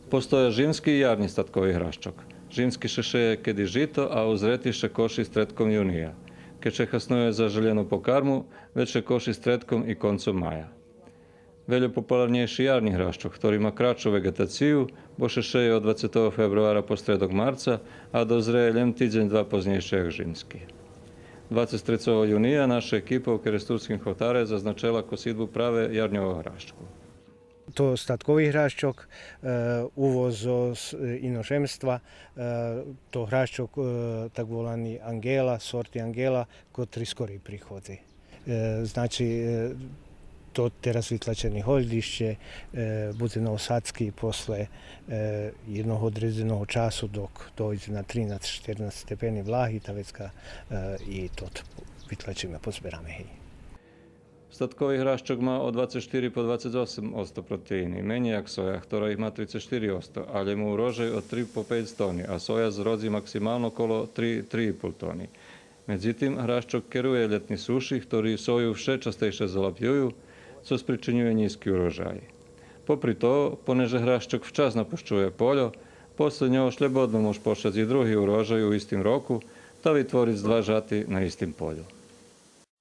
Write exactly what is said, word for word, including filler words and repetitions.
Постоя жимски и ярнї статкови гращок. Жимски ше шеє кед и жито, а узрети ше коши стредком юния. Кед ше хаснує за желєну покарму, вец ше коши стредком и концом мая. Вельо популарнєйши ярнї гращок, хтори ма кратшу веґетацию, бо ше шеє од двацетого фебруара по стредок марца, а дозреє лєм тидзень-два познєйше як жимски. Двацец трецого юния наша екипа у Керестурским хотаре зазначела косидбу праве ярньового гращку. То статкови гращок, е, увоз з, е, иножемства, е, то гращок, е, так волани Ангела, сорти Ангела, котри скорей приходзи. Е, значи, е, то тераз витлачени гольдище, е, будзе на осадски после, е, єдного одредзеного часу, док дойдзе на тринац, штернац степени влаги, та вецка, е, и тот витлачиме, позбераме, гей. Статкови гращок ма од двацец штири по двацец осем одсто протеини, менєй як соя, хтора их ма трицец штири одсто, алє ма урожай од три по пейц тони, а соя зродзи максимално коло три, три и пол тони. Медзитим, гращок керує лєтни суши, хтори сою вше частейше залапюю, цо спричинює нїзки урожай. Попри то, понеже гращок вчас напущує польо, после нього шлєбодно мож пошац и други урожай у истим року, та витвориц два жати на истим полю.